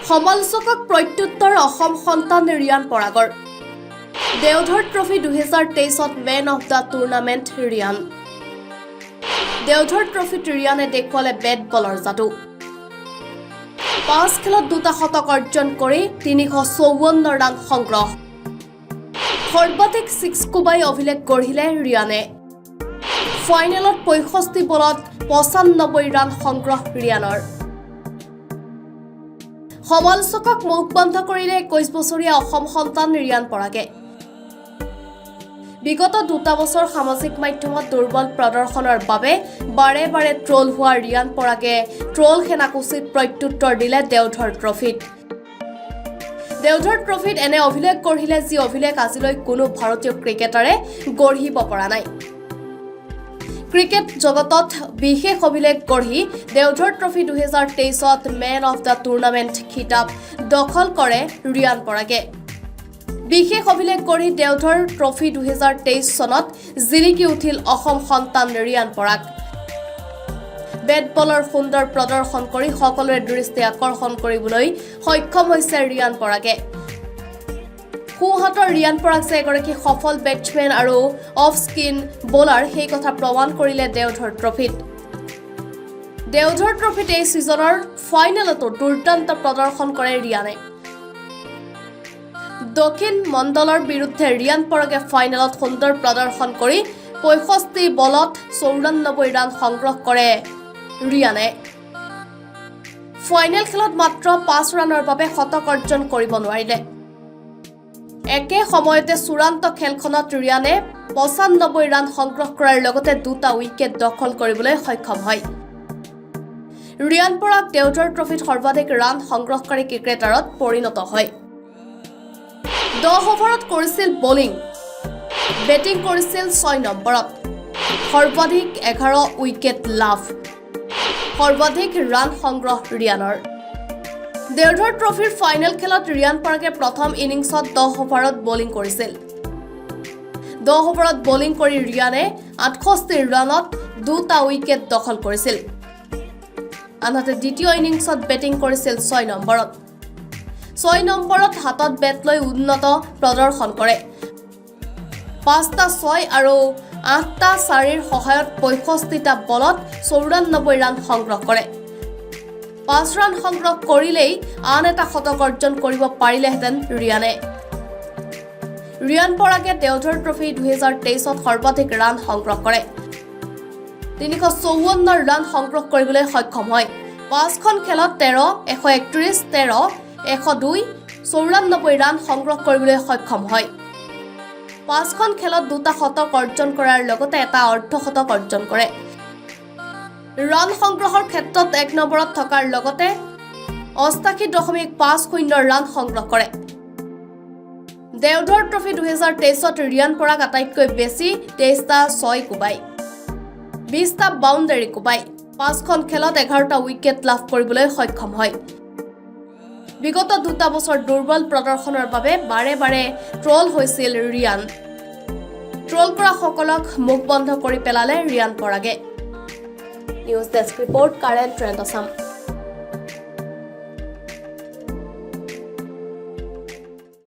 সমালোচকক প্ৰত্যুত্তৰ অসম সন্তান ৰিয়ান পৰাগৰ। দেওধৰ ট্ৰফী 2023ত man of the tournament Riyan. Deodhar ট্ৰফীত ৰিয়ানে দেখুৱালে বেট বলৰ যাদু। পাঁচ খেলত দুটা শতক অৰ্জন কৰি 354 ৰান সংগ্ৰহ। সৰ্বাধিক ছিক্স কোবাই অভিলেখ গঢ়িলে ৰিয়ানে। ফাইনেলত 65 বলত 95 ৰান সংগ্ৰহ ৰিয়ানৰ। সমালোচকক মুখ বন্ধ কৰিলে 21 বছৰীয়া অসম সন্তান ৰিয়ান পৰাগে। বিগত দুটা বছৰ সামাজিক মাধ্যমত দুৰ্বল প্ৰদৰ্শনৰ বাবে বাৰে বাৰে ট্ৰল হোৱা ৰিয়ান পৰাগে ট্ৰল সেনাক উচিত প্ৰত্যুত্তৰ দিলে দেওধৰ ট্ৰফীত। দেওধৰ ট্ৰফীত এনে অভিলেখ গঢ়িলে, যি অভিলেখ আজিলৈ কোনো ভাৰতীয় ক্ৰিকেটাৰে গঢ়িব পৰা নাই। ক্ৰিকেট জগতত বিশেষ অভিলেখ গঢ়ি দেওধৰ ট্ৰফী 2023ত মেন অফ the tournament খিতাপ দখল কৰে ৰিয়ান পৰাগে। বিশেষ অভিলেখ গঢ়ি দেওধৰ ট্ৰফী 2023 চনত জিলিকি উঠিল অসম সন্তান ৰিয়ান পৰাগ। বেট বলৰ সুন্দৰ প্ৰদৰ্শন কৰি সকলোৰে দৃষ্টি আকৰ্ষণ কৰিবলৈ সক্ষম হৈছে ৰিয়ান পৰাগে। সোঁহাতৰ ৰিয়ান পৰাগ যে এগৰাকী সফল বেটছমেন আৰু অফ স্পিন বলাৰ, সেই কথা প্ৰমাণ কৰিলে দেওধৰ ট্ৰফীত। দেওধৰ ট্ৰফীত এই ছিজনৰ ফাইনেলতো দুৰ্দান্ত প্ৰদৰ্শন কৰে ৰিয়ানে। দক্ষিণ মণ্ডলৰ বিৰুদ্ধে ৰিয়ান পৰাগে ফাইনেলত সুন্দৰ প্ৰদৰ্শন কৰি 65 বলত 94 ৰান সংগ্ৰহ কৰে ৰিয়ানে। ফাইনেল খেলত মাত্ৰ 5 ৰানৰ বাবে শতক অৰ্জন কৰিব নোৱাৰিলে। একে সময়তে চূড়ান্ত খেলখনত ৰিয়ানে 95 ৰান সংগ্ৰহ কৰাৰ লগতে দুটা উইকেট দখল কৰিবলৈ সক্ষম হয়। ৰিয়ান পৰাগ দেওধৰ ট্ৰফীত সৰ্বাধিক ৰান সংগ্ৰহকাৰী ক্ৰিকেটাৰত পৰিণত হয়। 10 অভাৰত কৰিছিল বলিং, বেটিং কৰিছিল ছয় নম্বৰত। সৰ্বাধিক 11 উইকেট লাভ, সৰ্বাধিক ৰান সংগ্ৰহ ৰিয়ানৰ। দেওধৰ ট্ৰফীৰ ফাইনেল খেলত ৰিয়ান পৰাগে প্ৰথম ইনিংছত 10 অভাৰত বলিং কৰিছিল। 10 অভাৰত বলিং কৰি ৰিয়ানে 68 ৰানত দুটা উইকেট দখল কৰিছিল। আনহাতে দ্বিতীয় ইনিংছত বেটিং কৰিছিল ছয় নম্বৰত। ছয় নম্বৰত হাতত বেট লৈ উন্নত প্ৰদৰ্শন কৰে। পাঁচটা ছয় আৰু আঠটা চাৰিৰ সহায়ত 65টা বলত 94 ৰান সংগ্ৰহ কৰে। 5 ৰান সংগ্ৰহ কৰিলেই আন এটা শতক অৰ্জন কৰিব পাৰিলেহেঁতেন ৰিয়ানে। ৰিয়ান পৰাগে দেওধৰ ট্ৰফী 2023ত সৰ্বাধিক ৰান সংগ্ৰহ কৰে। 354 ৰান সংগ্ৰহ কৰিবলৈ সক্ষম হয়। পাঁচখন খেলত 13, 131, 13, 102, 94 ৰান সংগ্ৰহ কৰিবলৈ সক্ষম হয়। পাঁচখন খেলত দুটা শতক অৰ্জন কৰাৰ লগতে এটা অৰ্ধশতক অৰ্জন কৰে। ৰান সংগ্ৰহৰ ক্ষেত্ৰত এক নম্বৰত থকাৰ লগতে 88.50 ৰান সংগ্ৰহ কৰে। দেওধৰ ট্ৰফী 2023ত ৰিয়ান পৰাগ আটাইতকৈ বেছি 23টা ছয় কোবাই, 20টা বাউণ্ডেৰী কোবাই পাঁচখন খেলত 11টা উইকেট লাভ কৰিবলৈ সক্ষম হয়। বিগত দুটা বছৰ দুৰ্বল প্ৰদৰ্শনৰ বাবে বাৰে বাৰে ট্ৰল হৈছিল ৰিয়ান। ট্ৰল কৰাসকলক মুখ বন্ধ কৰি পেলালে ৰিয়ান পৰাগে। News desk report, current trend Assam.